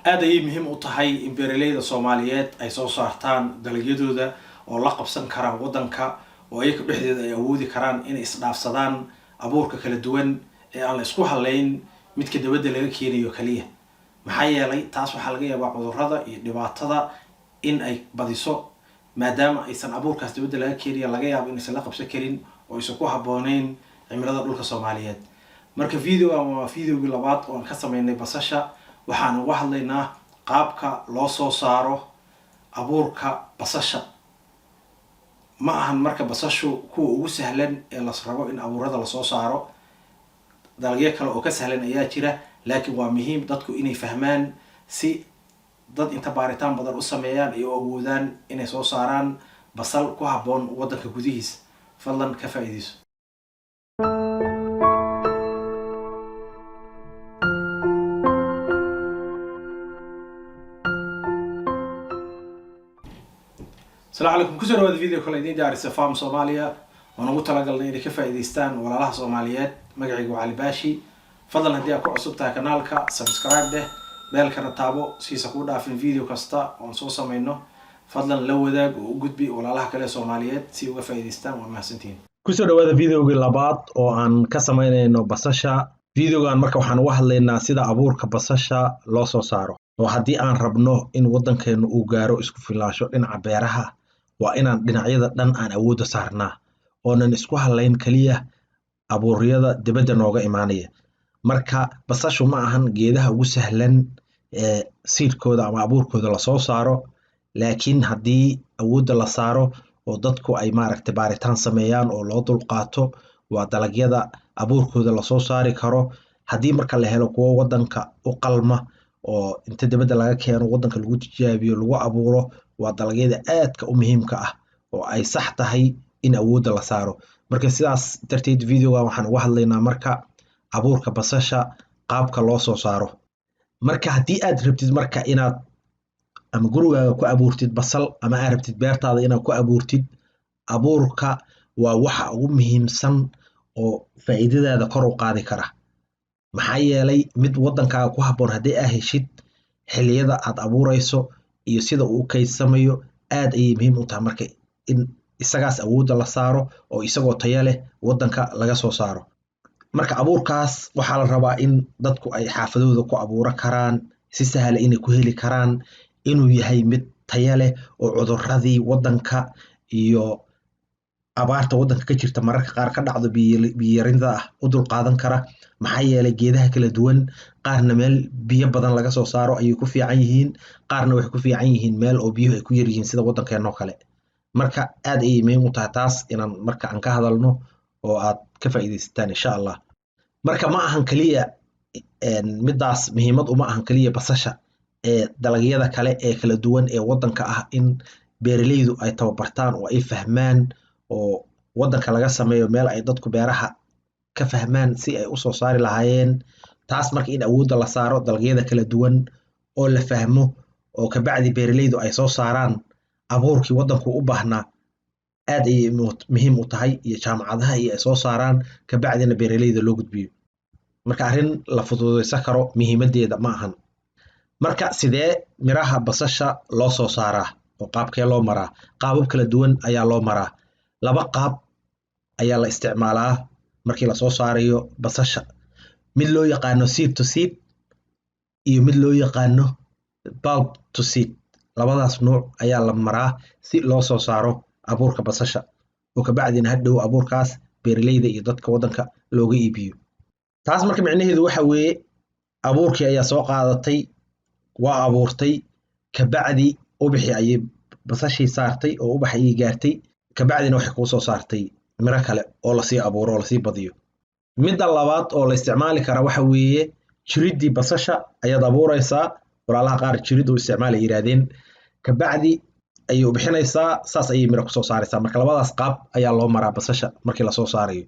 Aad ayay muhiim u tahay in beeraleyda Soomaaliyeed ay soo saartaan dalagyadooda oo la qabsan kara waddanka, oo ayaga dhexdeeda ay awoodi karaan inay isdhaafsadaan abuurka kala duwan ee aan la isku halayn midka dibadda laga keenayo kaliya. Maxaa yeelay, taas waxaa laga yaabaa cudurrada iyo dhibaatada in ay badiso, maadaama aysan abuurkaas dibadda laga keenayo laga yaabo inaysan la qabsan karin oo aysan ku habbooneyn cimilada dhulka Soomaaliyeed. Marka videogan waa videogii labaad oo aan ka sameynay basasha. Waxaan uga hadlaynaa qaabka loo soo saaro abuurka basasha. Ma ahan marka basashu kuwa ugu sahlan ee las rabo in abuurada lasoo saaro, dalagyo kale oo ka sahlan ayaa jira, laakiin waa muhiim dadku inay fahmaan si dad inta baaritaan badan u sameeyaan ay u awoodaan inay soo saaraan basal ku habboon waddanka gudihiisa. Fadlan ka faa'iidayso. Asalaamu calaykum, kusoo dhawaada video kale idiin diyaarisa Farm Soomaaliya waan ugu talagalnay inay ka faa'iidaystaan walaalaha Soomaaliyeed. Magacaygu waa Cali Baashi. Fadlan haddii aad ku cusub tahay kanaalka, subscribe dheh, beelkana taabo siisa kuu dhaafin video kasta oon soo sameyno. Fadlan la wadaag oo u gudbi walaalaha kale Soomaaliyeed si uga faa'iidaystaan. Waa mahadsantihiin. Kusoo dhawaada videogii labaad oo aan ka samaynayno basasha. Videogan marka waxaan uga hadlaynaa sida abuurka basasha loo soo saaro, oo haddii aan rabno in waddankeenu uu gaaro isku filaansho dhinaca beeraha, waa inaan dhinacyada dhan aan awoodda saarnaa oonan isku halayn kaliya abuuryada dibadda nooga imaanaya. Marka basashu ma ahan geedaha ugu sahlan ee siidhkooda ama abuurkooda lasoo saaro, laakiin haddii awoodda la saaro oo dadku ay maaragtay baaritaan sameeyaan oo loo dulqaato, waa dalagyada abuurkooda lasoo saari karo. Haddii marka la helo kuwo waddanka u qalma oo inta dibadda laga keeno waddanka lagu tijaabiyo lagu abuuro, waa dalagyada aadka u muhiimka ah oo ay sax tahay in awoodda la saaro. Marka sidaas darteed videogan waxaan uga hadlaynaa marka abuurka basasha qaabka loo soo saaro. Marka haddii aad rabtid marka inaad ama gurigaaga ku abuurtid basal ama aad rabtid beertaada inaad ku abuurtid, abuurka waa waxa ugu muhiimsan oo faa'iidadaada kor u qaadi kara. Maxaa yeelay, mid waddankaaga ku habboon haddii aa heshid, xilliyada aad abuurayso iyo sida uu u kaydsamayo aad ayay muhiim u tahay marka in isagaas awoodda la saaro oo isagoo tayo leh waddanka laga soo saaro. Marka abuurkaas waxaa la rabaa in dadku ay xaafadooda ku abuuran karaan, si sahla inay ku heli karaan, inuu yahay mid tayo leh oo cudurradii waddanka iyo abaarta waddanka ka jirta mararka qaar ka dhacdo biyo-yarinta ah u dulqaadan kara. Maxaa yeelay, geedaha kala duwan qaarna meel biyo badan laga soo saaro ayay ku fiican yihiin, qaarna waxay ku fiican yihiin meel oo biyuhu ay ku yar yihiin sida waddankeenoo kale. Marka aad ayay muhiim u tahay taas inaan marka aan ka hadalno oo aad ka faa'iidaysataan insha Allah. Marka ma ahan kaliya midaas muhiimad uma ahan kaliya basasha ee dalagyada kale ee kala duwan ee waddanka ah in beeraleydu ay tababartaan oo ay fahmaan oo waddanka laga sameeyo meel ay dadku beeraha ka fahmaan si ay usoo saari lahaayeen. Taas marka in awoodda la saaro dalagyada kala duwan oo la fahmo oo kabacdi beeraleydu ay soo saaraan abuurkii waddanku u baahnaa aad ayay muhiim u tahay, iyo jaamacadaha iyo ay soo saaraan kabacdina beeraleyda loo gudbiyo. Marka arrin la fududaysan karo muhiimadeeda ma ahan. Marka sidee miraha basasha loo soo saaraa oo qaabkee loo maraa? Qaabab kala duwan ayaa loo maraa. Laba qaab ayaa la isticmaalaa markii lasoo saarayo basasha: mid loo yaqaano seed to seed iyo mid loo yaqaano bulb to seed. Labadaas nuuc ayaa la maraa si loo soo saaro abuurka basasha oo kabacdina hadhow abuurkaas beeraleyda iyo dadka waddanka looga iibiyo. Taas marka micnaheedu waxa weeye, abuurkii ayaa soo qaadatay, waa abuurtay, kabacdi ubixii ayay basashii saartay oo ubax ayay gaartay, kabacdina waxay kuu soo saartay miro kale oo lasii abuuro oo lasii badiyo. Midda labaad oo la isticmaali kara waxa weeye jiriddii basasha ayaad abuuraysaa. Walaalaha qaar jirid u isticmaala yiraahdeen, kabacdi ayay u bixinaysaa, saas ayay miro kusoo saaraysaa. Marka labadaas qaab ayaa loo maraa basasha markii lasoo saarayo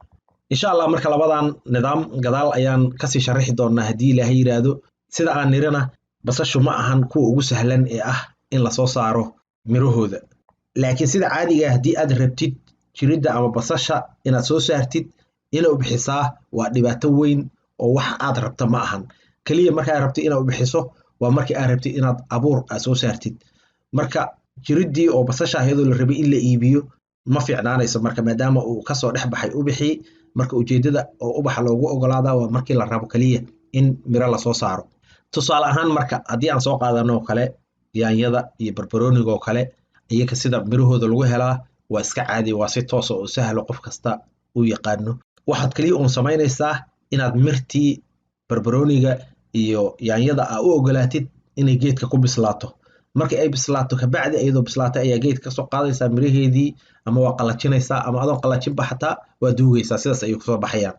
insha Allah. Marka labadan nidaam gadaal ayaan kasii sharaxi doonaa haddii Ilaahay yiraahdo. Sida aan nirina, basashu ma ahan kuwa ugu sahlan ee ah in lasoo saaro mirahooda, laakiin sida caadiga ah haddii aad rabtid jiridda ama basasha inaad soo saartid, inay u bixisaa waa dhibaato weyn oo wax aad rabta ma ahan. Kaliya markaad rabto inaad u bixiso Waa markii aad rabtid inaad abuur aad soo saartid. Marka jiridii oo basasha iyadoo la rabay in la iibiyo ma fiicnaanayso, marka maadaama uu kasoo dhex baxay ubixii. Marka ujeedada oo ubaxa loogu ogolaadaa waa markii la rabo kaliya in miro lasoo saaro. Tusaale ahaan, marka haddii aan soo qaadano oo kale yaanyada iyo barbarooniga oo kale, iyaga sida mirahooda lagu helaa waa iska caadi, waa si toosa oo sahlo qof kasta uu yaqaano. Waxaad kaliya uun samaynaysaa inaad mirtii barbarooniga iyo yaanyada aa u ogolaatid inay geedka ku bislaato. Markii ay bislaato kabacdi, iyadoo bislaatay ayaa geedka kasoo qaadaysaa miraheedii, ama waa qalajinaysaa, ama adoon qalajinba xataa waa duugaysaa, sidaas ayay kusoo baxayaan.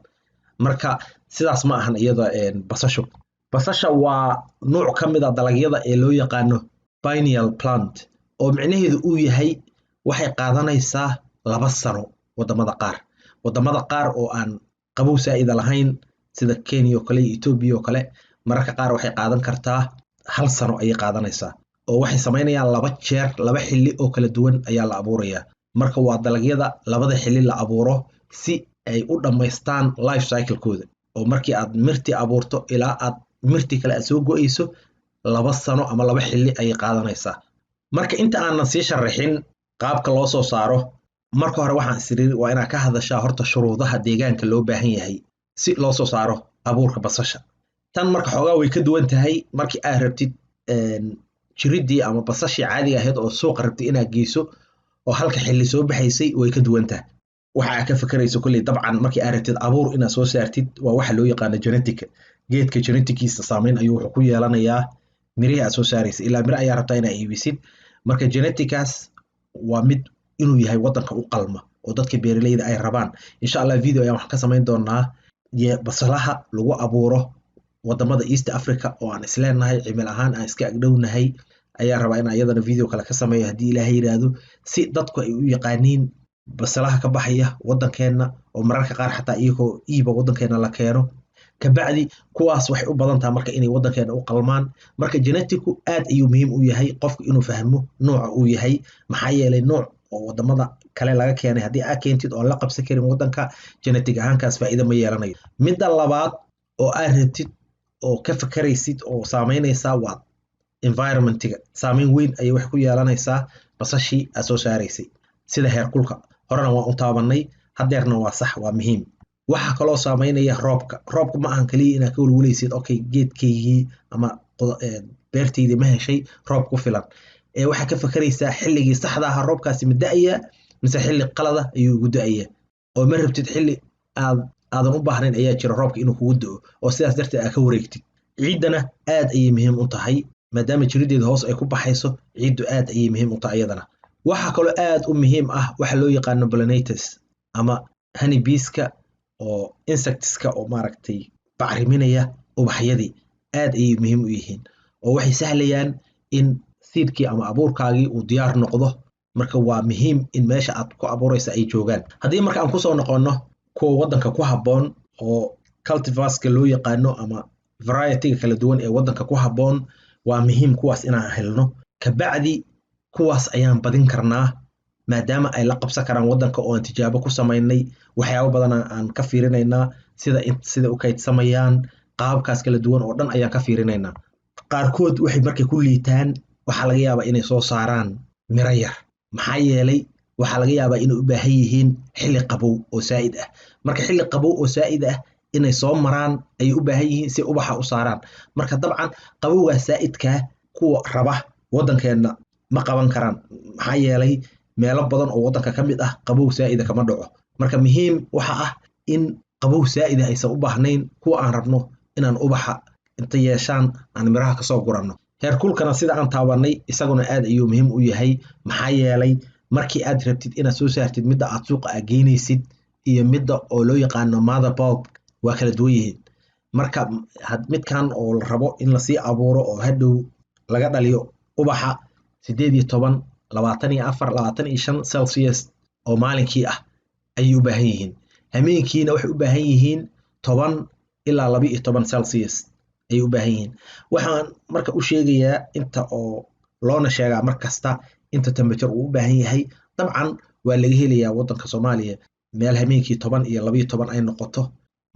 Marka sidaas ma ahan iyada basashu. Basasha waa nuuc ka mid a dalagyada ee loo yaqaano biennial plant, oo micnaheedu uu yahay waxay qaadanaysaa 2 sano wadamada qaar oo aan qabow saa'ida lahayn, sida Kenya oo kale iyo Ethiopia oo kale. Mararka qaar waxay qaadan kartaa hal sano ayay qaadanaysaa, oo waxay samaynayaan laba jeer, laba xilli oo kala duwan ayaa la abuurayaa. Marka waa dalagyada labada xilli la abuuro si ay u dhammaystaan life cycle-kooda, oo markii aad mirti abuurto ilaa aad mirti kale aad soo go'ayso 2 sano ama laba xilli ayay qaadanaysaa. Marka inta aanan sii sharaxin qaabka loo soo saaro, marka hore waxaan isiri waa inaad ka hadashaa horta shuruudaha deegaanka loo baahan yahay si loo soo saaro abuurka basasha. Tan marka xoogaa way ka duwan tahay markii aad rabtid jiriddii ama basashii caadiga ahayd oo suuqa rabtid inaad geyso oo halka xilli soo baxaysay, way ka duwan tahay. Waxa aad ka fakerayso kolley dabcan markii aad rabtid abuur inaad soo saartid waa waxa loo yaqaano genetic-a. Geedka genetic-iisa saameyn ayuu wuxuu ku yeelanayaa mirihii aad soo saaraysa, ilaa miro ayaa rabtaa inaad iibisid. Marka genetic-aas waa mid inuu yahay wadanka u qalma oo dadka beeraleyda ay rabaan. Insha Allah video ayaan waxaan ka samayn doonaa basalaha lagu abuuro wadamada East Africa oo aan isleenahay cimil ahaan aan iska agdhownahay. Ayaa rabaa in iyadana video kale ka sameeyo haddii Ilaahay yiraahdo, si dadku ay u yaqaaniin basalaha ka baxaya wadankeena, oo mararka qaar xataa iyagoo iiba wadankeena la keeno. Kabacdi kuwaas waxay u badan tahay marka inay wadankeena u qalmaan. Marka genetic-u aad ayuu muhiim u yahay qofku inuu fahmo nooca uu yahay, maxaa yeelay nooc oo wadamada kale laga keenay haddii aad keentid oo la qabsan karin wadanka, genetic ahaankaas faa'iido ma yeelanayo. Midda labaad oo aad rabtid oo ka fakaraysid oo saameynaysaa waa environment-iga. Saameyn weyn ayay wax ku yeelanaysaa basashii aad soo saaraysay, sida heerkulka. Horena waan u taabanay, hadeerna waa sax, waa muhiim. Waxaa kaloo saameynaya roobka. Roobka ma ahan kaliya inaad ka welwelaysid, okay, geedkaygii ama beertaydii ma heshay roob ku filan, ee waxaa ka fakaraysaa xilligii saxda ahaa roobkaasi ma da'aya mise xilli qalada ayuu igu da'aya, oo ma rabtid xilli aad aadan u baahnayn ayaa jira roobka inuu kugu da'o oo sidaas darteed aad ka wareegtid. Ciiddana aad ayay muhiim u tahay, maadaama jirideeda hoos ay ku baxayso, ciiddu aad ayay muhiim u tahay iyadana. Waxaa kaloo aad u muhiim ah waxa loo yaqaano pollinators ama honeybees-ka oo insects-ka oo maaragtay bacriminaya ubaxyadii, aad ayay muhiim u yihiin oo waxay sahlayaan in seed-kii ama abuurkaagii uu diyaar noqdo. Marka waa muhiim in meesha aad ku abuuraysa ay joogaan. Haddii marka aan kusoo noqonno kuwa waddanka ku habboon oo cultivars-ka loo yaqaano ama variety-ga kala duwan ee waddanka ku habboon, waa muhiim kuwaas inaan helno. Kabacdi kuwaas ayaan badin karnaa, maadaama ay la qabsan karaan waddanka oo aan tijaabo ku samaynay. Waxyaabo badan aan ka fiirinaynaa, sida u kaydsamayaan, qaababkaas kala duwan oo dhan ayaan ka fiirinaynaa. Qaarkood waxay markay ku liitaan, waxaa laga yaabaa inay soo saaraan miro yar, maxaa yeelay waxaa laga yaabaa inay u baahan yihiin xilli qabow oo saa'id ah. Marka xilli qabow oo saa'id ah inay soo maraan ayay u baahan yihiin si ubaxa u saaraan. Marka dabcan qabowgaa saa'idkaa kuwa raba waddankeenna ma qaban karaan, maxaa yeelay meelo badan oo waddanka ka mid ah qabow saa'ida kama dhaco. Marka muhiim waxa ah in qabow saa'ida aysan u baahnayn kuwa aan rabno inaan ubaxa inta yeeshaan aan miraha kasoo guranno. Heerkulkana sida aan taabanay isaguna aad ayuu muhiim u yahay, maxaa yeelay markii aad rabtid inaad soo saartid midda aad suuqa aad geynaysid iyo midda oo loo yaqaano mother bulb waa kala duwan yihiin. Marka midkan oo la rabo in lasii abuuro oo hadhow laga dhaliyo ubaxa, 18, 24, 25 Celsius oo maalinkii ah ayay u baahan yihiin. Hameenkiina waxay u baahan yihiin 10 ilaa 12 Celsius ayay u baahan yihiin. Waxaan marka u sheegayaa inta oo loona sheegaa mar kasta inta temperature uu u baahan yahay. Dabcan waa laga helayaa waddanka Soomaaliya meel hameenkii 10 iyo 12 ay noqoto,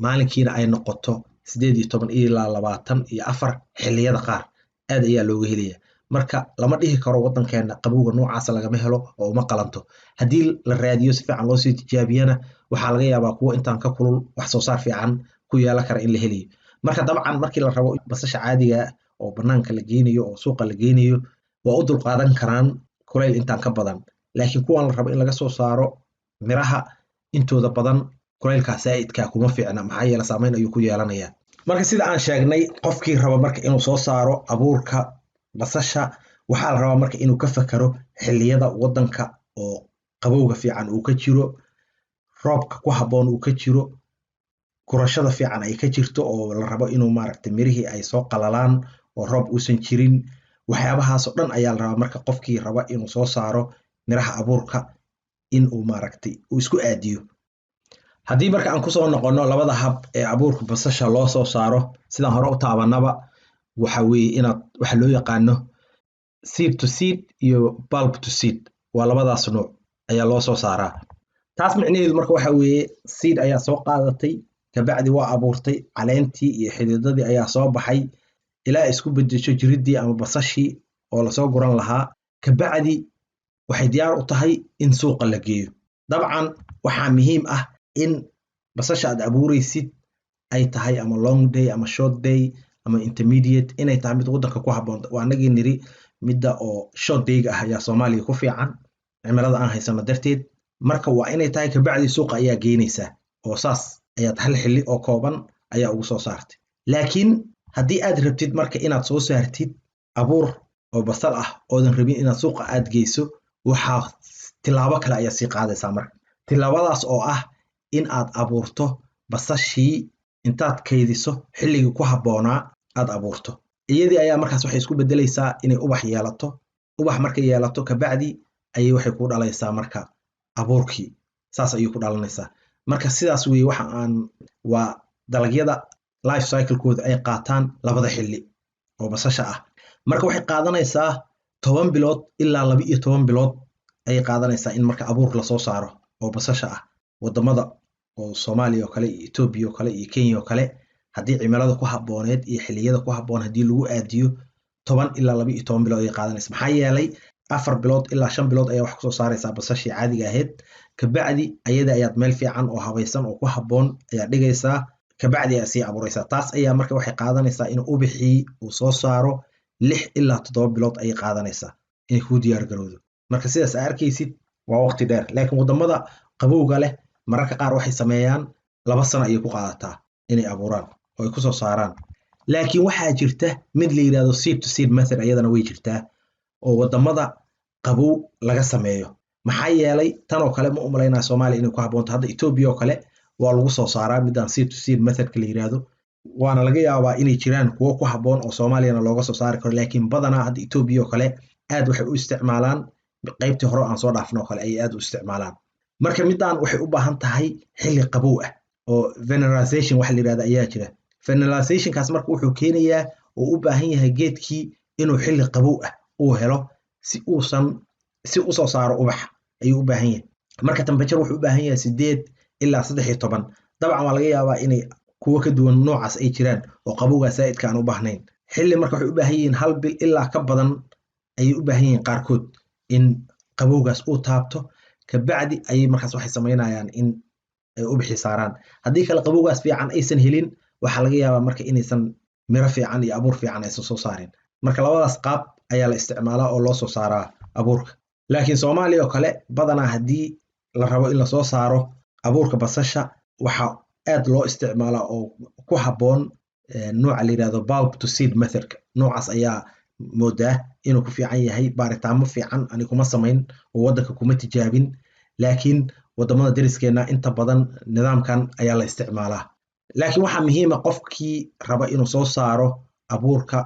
maalinkiina ay noqoto 18 ilaa 24 xilliyada qaar. Aad ayaa looga helaya. Marka lama dhihi karo wadankeena qabowga noocaasa lagama helo oo uma qalanto. Haddii la raadiyo, si fiican loosii tijaabiyana, waxaa laga yaabaa kuwo intaan ka kulul wax soo saar fiican ku yeelan kara in la helayo. Marka dabcan markii la rabo basasha caadiga oo banaanka la geynayo oo suuqa la geynayo, waa u dulqaadan karaan kulayl intaan ka badan, laakiin kuwan la rabo in laga soo saaro miraha intooda badan kulaylkaa saa'idka kuma fiicna, maxaa yeele saameyn ayuu ku yeelanayaa. Marka sida aan sheegnay, qofkii raba marka inuu soo saaro abuurka basasha, waxaa la rabaa marka inuu ka fakaro xilliyada wadanka oo qabowga fiican uu ka jiro, roobka ku habboon uu ka jiro, gurashada fiican ay ka jirto, oo la rabo inuu maaragtay mirihii ay soo qalalaan oo roob uusan jirin. Waxyaabahaasoo dhan ayaa la rabaa marka qofkii raba inuu soo saaro miraha abuurka in uu maaragtay uu isku aadiyo. Haddii marka aan kusoo noqonno labada hab ee abuurka basasha loo soo saaro, sidaan hore u taabanaba, waxa weeye inaad waxa loo yaqaano seed to seed iyo bulb to seed, waa labadaas nuuc ayaa loo soo saaraa. Taas micnaheedu marka waxa weeye seed ayaa soo qaadatay, kabacdi waa abuurtay, caleentii iyo xididadii ayaa soo baxay ilaa isku bedesho jiriddii ama basashii oo lasoo guran lahaa. Kabacdi waxay diyaar u tahay in suuqa la geeyo. Dabcan waxaa muhiim ah in basasha aad abuuraysid ay tahay ama long day ama short day ama intermediate, inay tahay mid waddanka ku habboon. Waa anagii niri midda oo short dayga ah ayaa Soomaaliya ku fiican cimilada aan haysano darteed. Marka waa inay tahay kabacdi suuqa ayaa geynaysaa oo saas ayaad hal xilli oo kooban ayaa ugu soo saartay. Laakiin haddii aad rabtid marka inaad soo saartid abuur oo basal ah oodan rabin inaad suuqa aad geyso, waxaa tilaabo kale ayaa sii qaadaysaa. Marka tilaabadaas oo ah in aad abuurto basashii, intaad kaydiso xilligii ku habboonaa aad abuurto, iyadii ayaa markaas waxay isku bedelaysaa inay ubax yeelato. Ubax markay yeelato kabacdi ayay waxay ku dhalaysaa marka abuurkii, saas ayay ku dhalanaysaa. Marka sidaas weeye waxa aan waa dalagyada life cyclekooda ay qaataan labada xilli oo basasha ah. Marka waxay qaadanaysaa 10 bilood ilaa 12 bilood ayay qaadanaysaa in marka abuur lasoo saaro oo basasha ah wadamada oo Soomaaliya oo kale iyo Etoobiya oo kale iyo Kenya oo kale. Haddii cimilada ku habbooneed iyo xilliyada ku habboon haddii lagu aadiyo, 10 ilaa 12 bilood ayay qaadanaysa, maxaa yeelay 4 bilood ilaa 5 bilood ayaa wax kusoo saaraysaa basashii caadiga ahayd. Kabacdi ayada ayaad meel fiican oo habaysan oo ku habboon ayaa dhigaysaa, kabacdi ayaa sii abuuraysaa. Taas ayaa marka waxay qaadanaysaa in ubixii uu soo saaro 6 ilaa 7 bilood ayay qaadanaysaa inay kuu diyaar garowdo. Marka sidaas aa arkaysid waa waqti dheer, laakiin wadamada qabowga leh mararka qaar waxay sameeyaan 2 sano ayay ku qaadataa inay abuuraan oo ay kusoo saaraan. Laakiin waxaa jirta mid la yidhahdo seed to seed method, ayadana way jirtaa oo wadamada qabow laga sameeyo. Maxaa yeelay tan oo kale ma u malaynaya Soomaaliya inay ku habboonto. Hadda Etoobiya oo kale waa lagu soo saaraa midaan seed to seed methodka la yidhaahdo, waana laga yaabaa inay jiraan kuwo ku habboon oo Soomaaliyana looga soo saari karo, laakiin badanaa hadda Etoobiya oo kale aad waxay u isticmaalaan qaybtii hore aan soo dhaafno oo kale ayay aad u isticmaalaan. Marka midaan waxay u baahan tahay xilli qabow ah oo vernalization waxa la yidhahda ayaa jira. Vernalizationkaas marka wuxuu keenayaa oo u baahan yahay geedkii inuu xilli qabow ah uu helo si uusan si usoo saaro ubax ayuu u baahan yahay. Marka temperature wuxuu u baahan yahay 8 ilaa 13. Dabcan waa laga yaabaa inay kuwo ka duwan noocaas ay jiraan oo qabowgaa saa'idka aan u baahnayn xilli. Marka waxay u baahan yihiin hal bil ilaa ka badan ayay u baahan yihiin qaarkood in qabowgaas uu taabto, kabacdi ayay markaas waxay samaynayaan in ay ubixi saaraan. Haddii kale qabowgaas fiican aysan helin, waxaa laga yaabaa marka inaysan miro fiican iyo abuur fiican aysan soo saarin. Marka labadaas qaab ayaa la isticmaalaa oo loo soo saaraa abuurka. Laakiin Soomaaliya oo kale badanaa haddii la rabo in lasoo saaro abuurka basasha, waxaa aad loo isticmaalaa oo ku habboon nooca la yidhahdo bulb to seed methodka. Noocaas ayaa moodaa inuu ku fiican yahay. Baaritaamo fiican ani kuma samayn oo waddanka kuma tijaabin, laakiin wadamada deriskeena inta badan nidaamkan ayaa la isticmaalaa. Laakiin waxaa muhiima qofkii raba inuu soo saaro abuurka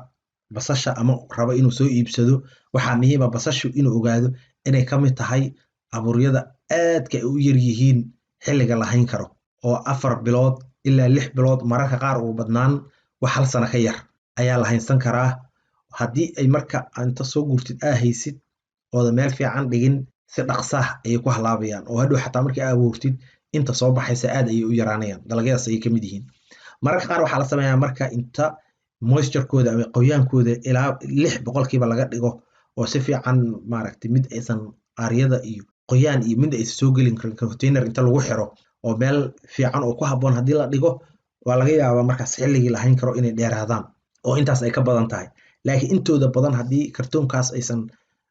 basasha ama raba inuu soo iibsado, waxaa muhiima basashu inuu ogaado inay ka mid tahay abuuryada aadka ay u yar yihiin xilliga la hayn karo, oo 4 bilood ilaa 6 bilood, mararka qaar ugu badnaan wax hal sano ka yar ayaa la haynsan karaa. Haddii ay marka inta soo gurtid aa haysid ooda meel fiican dhigin, si dhaqsaah ayay ku halaabayaan, oo hadhow xataa markii aa abuurtid inta soo baxaysa aad ayay u yaraanayaan. Dalagyadaas ayay ka mid yihiin. Mararka qaar waxaa la sameeyaa marka inta Moisturekooda ama qoyaankooda ilaa 6% laga dhigo oo si fiican, maaragtay, mid aysan aaryada iyo qoyaan iyo mid aysan soo gelin karin container inta lagu xiro oo meel fiican oo ku habboon haddii la dhigo, waa laga yaabaa markaas xilligii lahayn karo inay dheeraadaan oo intaas ay ka badan tahay. Laakiin intooda badan haddii kartoonkaas aysan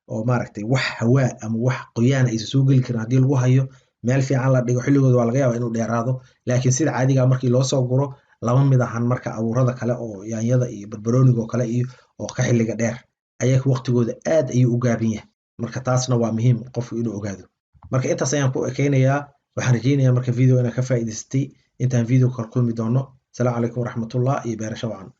oo, maaragtay, wax hawaa ama wax qoyaan aysan soo geli karin haddii lagu hayo, meel fiican la dhigo, xilligooda waa laga yaabaa inuu dheeraado. Laakiin sida caadiga markii loo soo guro lama mid ahan marka abuurada kale oo yaanyada iyo barbarooniga oo kale iyo oo ka xilliga dheer, ayaga waqtigooda aad ayuu u gaaban yahay. Marka taasna waa muhiim qofku inuu ogaado. Marka intaas ayaan ku ekeynayaa. Waxaan rajeynayaa marka video inaad ka faa'iidaysatay. Intaan video kala kulmi doono, asalaamu calaykum waraxmatullah iyo beerasho wacan.